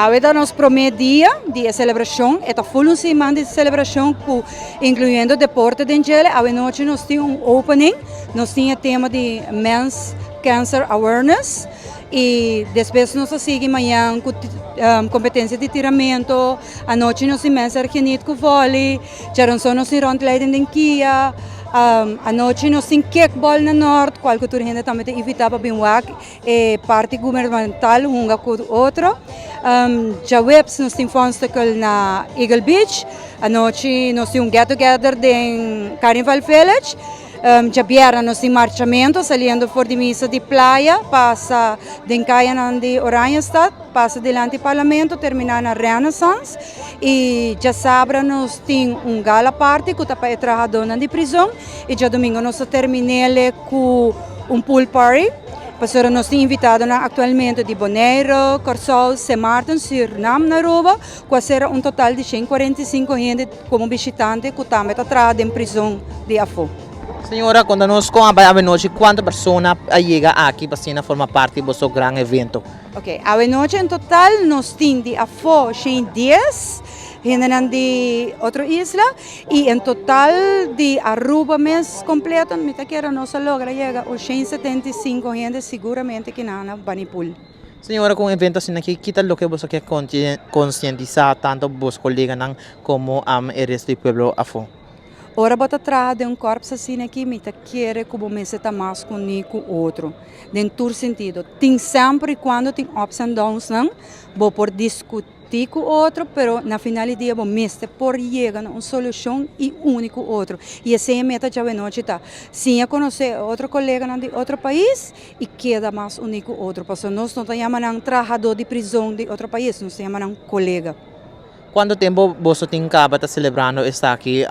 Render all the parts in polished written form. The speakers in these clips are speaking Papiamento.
Awe ta nos promé dia di e selebrashon. E ta ful un siman di selebrashon ku inkluyendo deporte den djele. Awe nochi nos tin un opening. Nos tin e tema di Men's Cancer Awareness i despues nos ta sigui mañan ku kompetensia di tiramento. Anochi nos tin Men's Ergeniet ku vòli. Djaranson nos tin rondleiding den Kia. Anochi nos tin kickball na Nort, kual ku tur hende tambe ta invitá pa bin wak. E parti gubernamental hunga ku otro. Djaweps nos tin Funsticle na Eagle Beach. Anochi nos tin un get together den Carnival Village. Djabièrnè nos tin marchamento saliendo for di misa di Playa pasa den kayanan di Oranjestad, pasa dilanti Parlamento terminá na Renaissance. I djasabra nos tin un gala party ku ta pa e trahadónan di prizon. I djadumingu nos ta termin'é ku un pool party. Pasobra nos tin invitadonan aktualmente di Boneiru, Kòrsou, Sint Maarten, Sürnam na Aruba, ku a sera un total di 145 hende komo bishitante ku tambe ta traha den prizon di afó. Señora, konta nos kon a bai awenochi, kuantu persona a yega aki pa asina forma parti di boso gran evento? Ok, awenochi en total nos tin di afó 110 hendenan di otro isla. Y en total di Aruba mes completo mi ta kere nos a logra yega 175 hende siguramente ki nan a bani pool. Señora, cu un evento asina aki, ki ta loke boso ke concientisa tanto boso coleganan como e resto di pueblo afo? Ora bo ta traha den un corps asina aki mi ta kere cu bo mester ta mas uni cu otro den tur sentido. Tin semper y cuando tin ups and downs nan bo por discuti. Ti ku otro, pero na final di dia bo mester por yega na un solushon i uni ku otro. I esei e meta djawe nochi ta, siña konosé otro koleganan di otro pais i keda mas uní ku otro. Pasobra nos no ta yama nan trahadó di prizon di otro pais, nos ta yama nan kolega. Kuantu tempu boso tin kaba ta selebrando esaki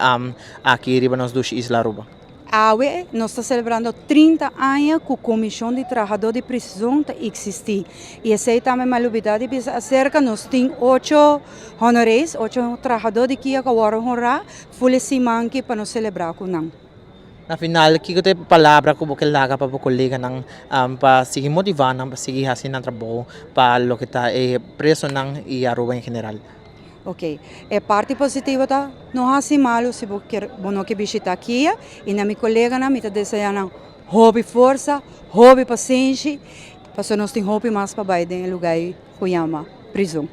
aki riba nos dushi isla Aruba? Awe nos ta selebrando 30 aña ku Komishon di Trahadó di Prizon ta eksistí. I esei tambe mi a lubidá di bisa aserka, nos tin ocho honorees, ocho trahadó di kia ku a wòrdu honrá ful e siman aki pa nos selebrá ku nan. Na final, kiko ta e palabra ku bo ke laga pa bo koleganan pa sigui motivá nan pa sigui hasi nan trabou pa loke ta e presonan i Aruba en general? Ok, e parti positivo ta no hasi malu si bo kier bo no ke bishita kia i na mi koleganan mi ta desea nan hopi forsa, hopi pasenshi pasobra nos tin hopi mas pa bai den e luga ei ku yama prizon.